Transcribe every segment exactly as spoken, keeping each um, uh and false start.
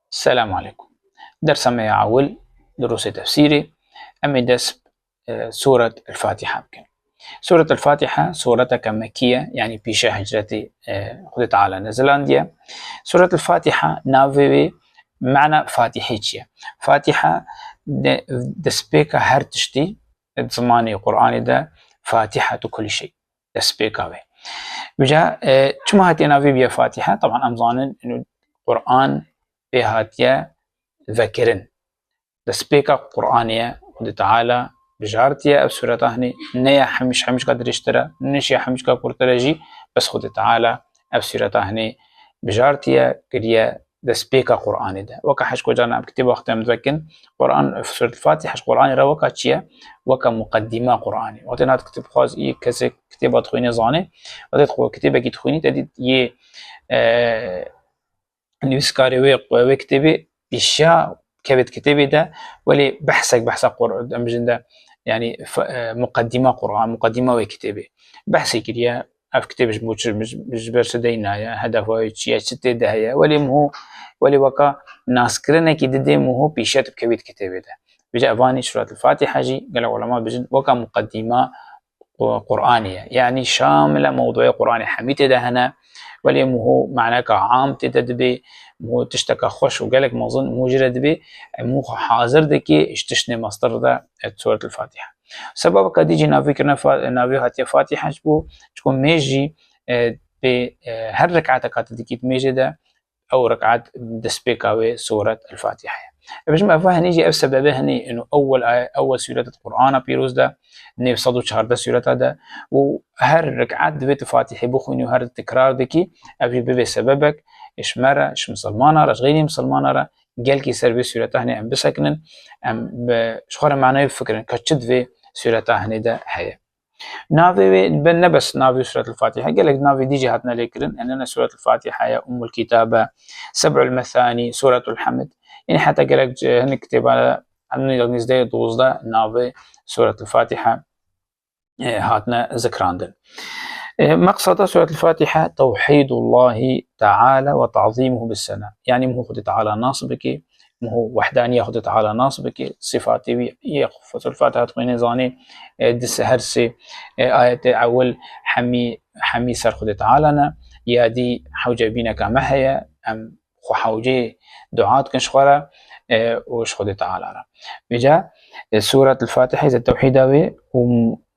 Selam aleykum. Dersa me ya ewil, durusê tefsîrê, em ê dest, e, Suret El-Fatiha bikin. Suret El-Fatiha, sureteke Mekkî ye, yanî pîşe hicretê, e, Xwedê Teala nezilandiye. Suret El-Fatiha, navê wê, mana Fatihê çi ye? Fatiha de-, destpêka her tiştî, di zimanê Qur'anê de, Fatihetu kulli şey. Destpêka wê. Vêca, e, çima hatiye navê biye Fatiha? Taban em zanin, ino Qur'an pê hatiye vekirin. Destpêka Qur'anê ye, Xwedê Teala bijartiye ev sureta hinî, ne ya hemîş, hemîşka dirêjtir e, ne ya hemîşka kurtir e jî, bes Xwedê Teala ev sureta hinî bijartiye, kiriye destpêka Qur'anê de. Weka hej ku carna em kitêba xwe em divekin, Qur'an, Suret El-Fatiha ji Qur'anê re weka çi ye? Weka muqeddîma Qur'anê. Wextê niha tu kitêbxwaz yê kesê kitêba dixwîne zane, wextê tu kitêbekî dixwînî, te dît yê, e, nivîskarê wê, wê kitêbê pîşiya kevêt kitêbê de, welê behsek, behsa Qur-, em bijin de, yanî, f-, e, muqeddîma Qur'an, muqeddîma wê kitêbê. Behsê kiriye, ev kitêb ji bo çi, ji, ji ber çi deynaye, hedefa wê çi ye, çi tê de heye. Welê miho, welê weka naskirinekî didê miho pîşiya tu bikevît kitêbê de. Vêca evanî Suret El-Fatiha jî gelek ulema bijin weka muqeddîma Qu-, Qur'anê ye. Yanî şamile mewduê Qur'anê hemî tê de hene. Welê miho maneka am tê de dibê, miho tişteka xweş û gelek mezin miho jê re dibê, miho xwe hazir dikê ji tiştê mestir de, e, Suret El-Fatiha. Sebebeka dî jî navê kirine Fa-, navê hatiye Fatiha ji bo, çiku mêj jî, e, pê, e, her rekateka tu dikît mêjê de, ew rekat destpêka wê Suret El-Fatiha ye. Em bijim eva hinî jî ev sebebe hinî, ino ewwel aye, ewwel suret Qur'ana pîroz de, nêv sed û çardeh sureta de, û her rekat divê tu Fatihê bixwînî û her tikrar dikî, ev jî bibe sebebek, ji me re, ji misilmana re, ji xeyrî misilmana re, gelkî ser vê sureta hinê em bisekinin, em bi, ji xwe re manayê bifikirin, ka çi di vê sureta hinê de heye. Navê wê, be, ne bes navê Suret El-Fatiha, gelek navê dî jî hatine lêkirin. Enene Suret El-Fatiha ye, Ummul Kitab e, Seb'ul Mesani, Suretul Hamd. Yanî heta gelek ci-, hinek kitêba de, nîzdeh dozdeh navê Suret El-Fatiha, e, hatine zikrandin. E, meqseda Suret El-Fatiha, tewhîdullahi Teala ve ta'zîmuhu bis-sena. Yanî miho Xwedê Teala nas bikî, miho wehdaniya Xwedê Teala nas bikî, sifatê wî yê Suret El-Fatiha dixwîne zanî, e, di se-, her sê, e, ayetê ewil hemî, hemî ser Xwedê Teala ne, ya dî hewce bîneka me heye, em xwe hewcê dua dikin ji xwe re, e, û ji Xwedê Teala re. Vêca, e, Suret El-Fatiha ze tewhîda wê û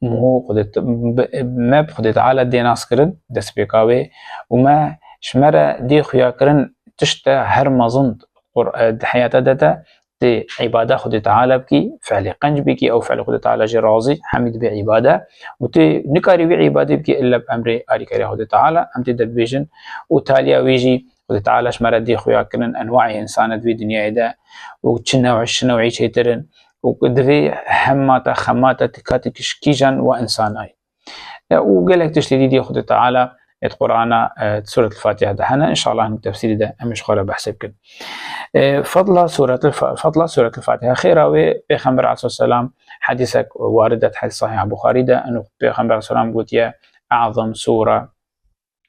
miho Xwedê Te-, bi-, me bi Xwedê Teala dê nas kirin, destpêka wê, û me ji me re dê xuya kirin tişte her mezin Qur-, e, di heyata de te, tê îbada Xwedê Teala bikî, fiilê qenc bikî, ew fiilê Xwedê Teala jê razî, hemî dibe îbade. Û tê nikarî wî îbadê bikî illa bi emrê alîkariya Xwedê Teala, em tê de dibêjin. Û taliya wî jî Xwedê Teala ji me re dê xuya kirin enwaê însanê di vê dinyayê de û çi new'î, çi new'î çêtir in. Û divê hemata xemata tika tik ji kîjan wa însanayî. E, û gelek tiştê dî dî Xwedê Teala, e, di Qur'ana, e, di Suret El-Fatiha de hene. Înşallah hinek tefsîrî de em ji xwe re behsê bikin. E, fadla Suret El-Fa-, fadla Suret El-Fatiha. Xêra wê, Pêxember aleyhisselam hedîsek warid e, hedîs Sahih Buxarî de, eno Pêxember aleyhisselam gotiye, "A'zam sure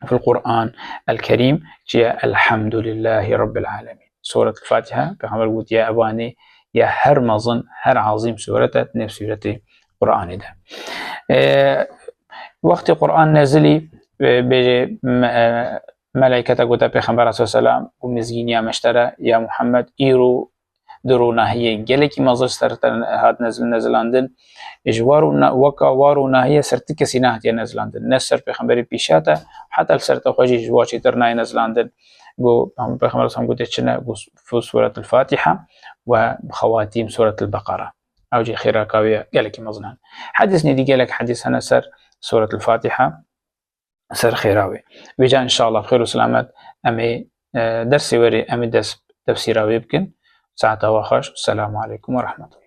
fil Qur'an el-Kerîm çi ye? Elhamdülillahi Rabbil Alemin." Suret El-Fatiha, Pêxember gotiye, evanê ye her mezin, her azîm suret e, nêv suretê Qur'anê de. E, wextê Qur'an nezilî, e, bêjê, me-, e, melayketa gote Pêxember aleyhisselam û mizgîniya meştere, "Ya Muhammed, îro di ronahiyê gelekî mezin ser te hat nezil-, nezilandin. Ji war û na-, weka war ronahiyê ser ti kesî nehatiye nezilandin. Ne ser Pêxemberê pîşa te, heta li ser te xwe jî ji wa çêtir nayê nezilandin." Got, Pêxember aleyhisselam gote, "Çi ne?" Got, "Fu-, Suret El-Fatiha ve xewatîm Suret El-Beqara." Ew jî xêraka wê ye gelekî mezin hene. Hedîsnê dî gelek hedîs hene ser Suret El-Fatiha, ser xêra wê. Vêca înşallah bi xêr û selamet em ê, e, dersê werê em ê dest tefsîra wê bikin. Saeta we xweş. Selamu aleykum ve rahmetullah.